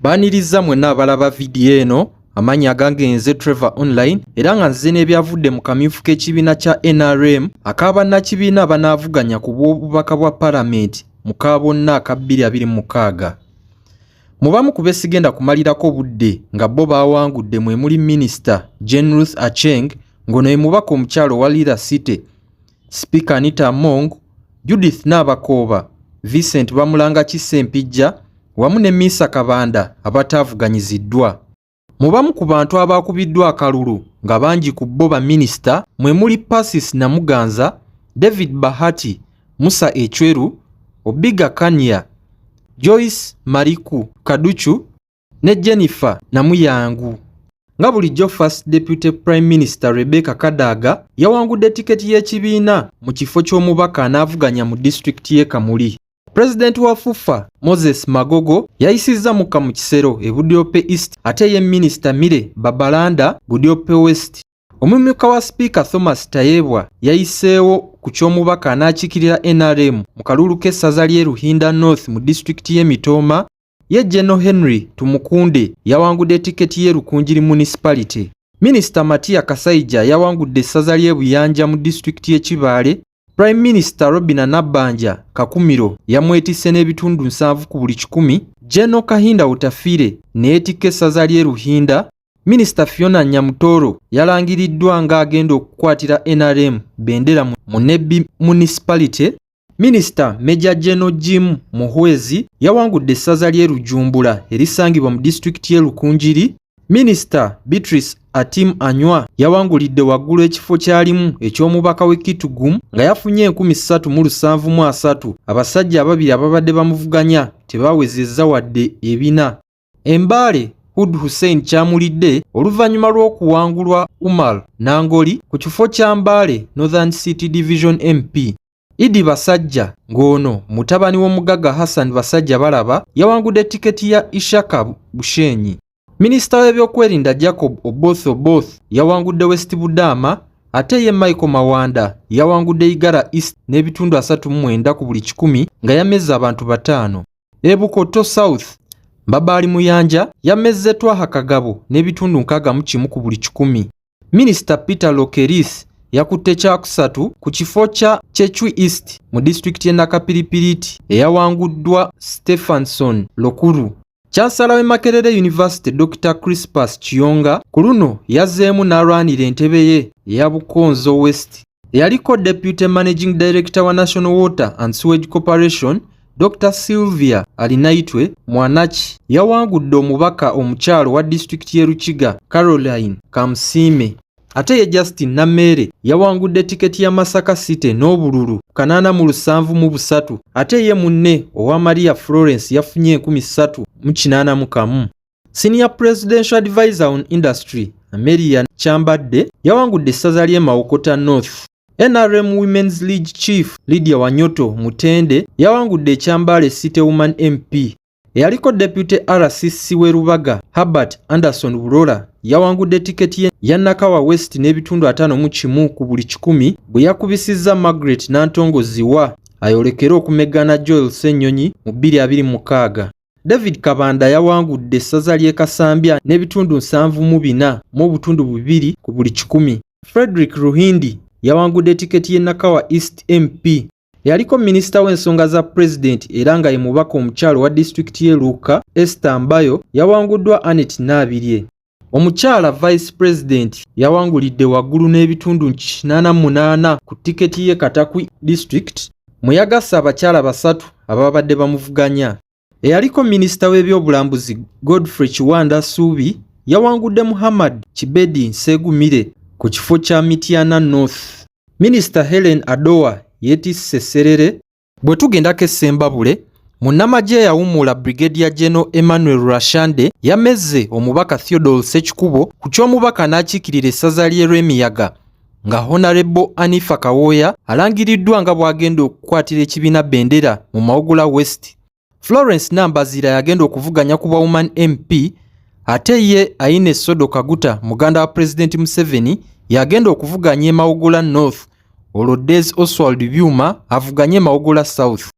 Baaniriza mwenna abalaba vidiyo eno. Amannya agange nze Trevor Online, era nga nzize n'ebyavudde mu kamyufu k'ekibiina kya NRM ak'abannakibiina abanaavuganya ku bw'obubaka bwa palamenti mu ka bonna aka 2026. Mu bamu ku besigenda kumalirako budde nga bo baawangudde mwe muli Minisita Jane Ruth Aceng, ng'ono ye mubaka omukyala owa Lira City, Sipiika Anita Among, Judith Nabakooba, Vincent Bamulangaki Ssempijja wamu ne Minsa Kabanda abataavuganyiziddwa. Mu bamu ku bantu abaakubiddwa akalulu nga bangi ku bo baminisita mwe muli Persis Namuganza, David Bahati, Musa Ecweru, Obiga Kania, Joyce Mariku Kaducu ne Jennifer Namuyangu. Nga bulijjo, First Deputy Prime Minister Rebecca Kadaga yawangudde tiketi y'ekibiina mu kifo ky'omubaka anaavuganya mu disitulikiti y'e Kamuli. Pulezidenti wa FUFA Moses Magogo yayisizza mukka mu kisero e Budiope East, ate ye Minisita Mire Babalanda Budiope West. Omumyuka wa Sipiika Thomas Tayebwa yayiseewo ku ky'omubaka anaakiikirira NRM mu kalulu k'essaza ly'e Ruhinda North mu disitulikiti y'e Mitooma. Ye General Henry Tumukunde yawangudde tiketi y'e Rukungiri Municipality. Minisita Matia Kasaija yawangudde essaza ly'e Buyanja mu disitulikiti y'e Kibaale. Prime Minister Robinah Nabbanja Kakumiro yamwetisse n'ebitundu 70 ku buli kikumi. General Kahinda Otafiire ne yeetikka essaza ly'e Ruhinda. Minisita Fiona Nyamutoro yalangiriddwa ng'agenda okukwatira NRM bendera mu Nebbi Municipality. Minisita Major General Jim Muhwezi yawangudde essaza ly'e Rujumbura erisangibwa mu disitulikiti y'e Rukungiri. Minisita Beatrice Atim Anywa yawangulidde waggulu ekifo ky'alimu eky'omubaka w'e Kitgum nga yafunye 3,073. Abasajja ababiri ababadde bamuvuganya tebawezezza wadde ebina. E Mbale, Hud Hussein kyamulidde oluvannyuma lw'okuwangulwa Umar Nangoli ku kifo kya Mbale Northern City Division MP. Idi Basajja, ng'ono mutabani w'omugagga Hassan Basajja Balaba, yawangudde tiketi ya Ishaka Bushenyi. Minisita w'ebyokwerinda Jacob Oboth Oboth yawangudde West Budama, ate ye Michael Mawanda yawangudde Igara East n'ebitundu 39 ku buli kikumi nga yamezze abantu bataano. E Bukoto South, Mbabaali Muyanja yamezze Twaha Kagabo n'ebitundu 61 ku buli kikumi. Minisita Peter Lokeris yakutte kyakusatu ku kifo kya Chechui East mu disitulikiti y'e Nakapiripirit eyawanguddwa Stephenson Lokuru. Chancellor w'e Makerere University Dr. Crispus Kiyonga ku luno yazzeemu n'alwanira entebe ye eya Bukonzo West. Eyaliko Deputy Managing Director wa National Water and Sewage Corporation Dr. Sylvia Alinaitwe Mwanaki yawangudde omubaka omukyala wa disitulikiti y'e Rukiga Caroline Kamusiime. Ate ye Justin Nammeere yawangudde tiketi ya Masaka City n'obululu 873, ate ye munne owa Maria Florence yafunye 3,081. Senior Presidential Advisor on Industry Amelia Kyambadde yawangudde essaza ly'e Mawokota North. NRM Women's League Chief Lydia Wanyoto Mutende yawangudde ekya Mbale City Woman MP. Eyaliko Deputy RCC w'e Rubaga Herbert Anderson Burora yawangudde tiketi ya Nakawa West n'ebitundu 51 ku buli kikumi bwe yakubisizza Margaret Nantongo Ziwa ayolekere okumeggana Joel Ssennyonyi mu 2026. David Kabanda yawangudde essaza ly'e Kasambya n'ebitundu 74 mu obutundu bubiri ku buli kikumi. Frederick Ruhindi yawangudde tiketi y'e Nakawa East MP. Yaliko minisita w'ensonga za pulezidenti era nga ye mubaka omukyala wa disitulikiti y'e Luuka Esther Mbayo yawanguddwa Annet Naabirye. Omukyala Vice President yawangulidde waggulu n'ebitundu 88 ku tiketi y'e Katakwi District mwe yagasse abakyala basatu ababadde bamuvuganya. Eyaliko minisita w'ebyobulambuzi Godfrey Kiwanda Ssuubi yawangudde Muhammad Kibedi Nsegumire ku kifo kya Mityana North. Minisita Hellen Adoa yeetisse Serere. Bwe tugendako e Ssembabule, munnamagye eyawummula Brigadier General Emmanuel Rwashande yamezze omubaka Theodore Ssekikubo ku ky'omubaka n'akiikirira essaza ly'e Lwemiyaga, nga Honorable Anifa Kawooya alangiriddwa nga bw'agenda okukwatira ekibiina bendera mu Mawogola West. Florence Nambazira yagenda okuvuganya ku bwa Woman MP, ate ye Aine Sodo Kaguta, muganda wa Pulezidenti Museveni, yagenda okuvuganya e Mawogola North, olwo Des Oswald Byuma avuganye e Mawogola South.